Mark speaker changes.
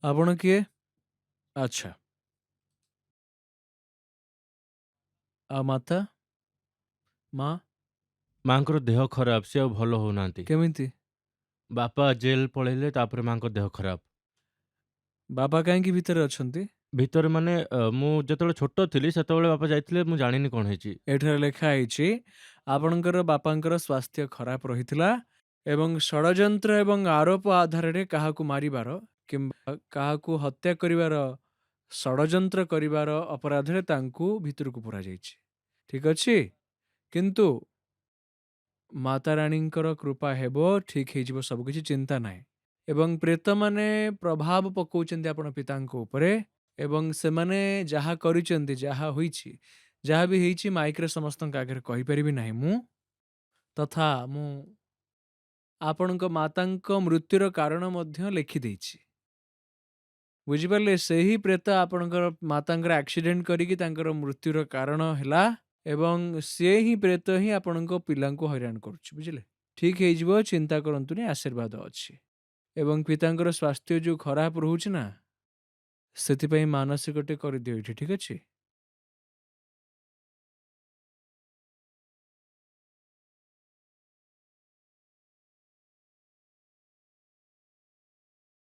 Speaker 1: ଆପଣ କିଏ? ଆଚ୍ଛା। ଆଉ ମାତା? ମା?
Speaker 2: ମାଙ୍କର ଦେହ ଖରାପ, ସେ ଆଉ ଭଲ ହଉନାହାନ୍ତି।
Speaker 1: କେମିତି?
Speaker 2: ବାପା ଜେଲ୍ ପଳେଇଲେ, ତାପରେ ମାଙ୍କ ଦେହ ଖରାପ।
Speaker 1: ବାପା କାହିଁକି ଭିତରେ ଅଛନ୍ତି?
Speaker 2: ଭିତରେ ମାନେ ମୁଁ ଯେତେବେଳେ ଛୋଟ ଥିଲି ସେତେବେଳେ ବାପା ଯାଇଥିଲେ, ମୁଁ ଜାଣିନି କଣ ହେଇଛି।
Speaker 1: ଏଠାରେ ଲେଖା ହେଇଛି ଆପଣଙ୍କର ବାପାଙ୍କର ସ୍ୱାସ୍ଥ୍ୟ ଖରାପ ରହିଥିଲା ଏବଂ ଷଡ଼ଯନ୍ତ୍ର ଏବଂ ଆରୋପ ଆଧାରରେ କାହାକୁ ମାରିବାର କିମ୍ବା କାହାକୁ ହତ୍ୟା କରିବାର ଷଡ଼ଯନ୍ତ୍ର କରିବାର ଅପରାଧରେ ତାଙ୍କୁ ଭିତରକୁ ପୁରାଯାଇଛି। ଠିକ ଅଛି? କିନ୍ତୁ ମାତାରାଣୀଙ୍କର କୃପା ହେବ, ଠିକ ହେଇଯିବ ସବୁକିଛି, ଚିନ୍ତା ନାହିଁ। ଏବଂ ପ୍ରେତମାନେ ପ୍ରଭାବ ପକଉଛନ୍ତି ଆପଣ ପିତାଙ୍କ ଉପରେ ଏବଂ ସେମାନେ ଯାହା କରିଛନ୍ତି, ଯାହା ହୋଇଛି, ଯାହା ବି ହେଇଛି ମାଇକରେ ସମସ୍ତଙ୍କ ଆଗରେ କହିପାରିବି ନାହିଁ ମୁଁ। ତଥା ମୁଁ ଆପଣଙ୍କ ମାତାଙ୍କ ମୃତ୍ୟୁର କାରଣ ମଧ୍ୟ ଲେଖିଦେଇଛି। ବୁଝିପାରିଲେ? ସେହି ପ୍ରେତ ଆପଣଙ୍କର ମାତାଙ୍କର ଆକ୍ସିଡେଣ୍ଟ କରିକି ତାଙ୍କର ମୃତ୍ୟୁର କାରଣ ହେଲା ଏବଂ ସେ ହିଁ ପ୍ରେତ ହିଁ ଆପଣଙ୍କ ପିଲାଙ୍କୁ ହଇରାଣ କରୁଛି। ବୁଝିଲେ? ଠିକ ହେଇଯିବ, ଚିନ୍ତା କରନ୍ତୁନି, ଆଶୀର୍ବାଦ ଅଛି। ଏବଂ ପିତାଙ୍କର ସ୍ୱାସ୍ଥ୍ୟ ଯୋଉ ଖରାପ ରହୁଛି ନା, ସେଥିପାଇଁ ମାନସିକଟେ କରିଦିଅ ଏଇଠି, ଠିକ ଅଛି?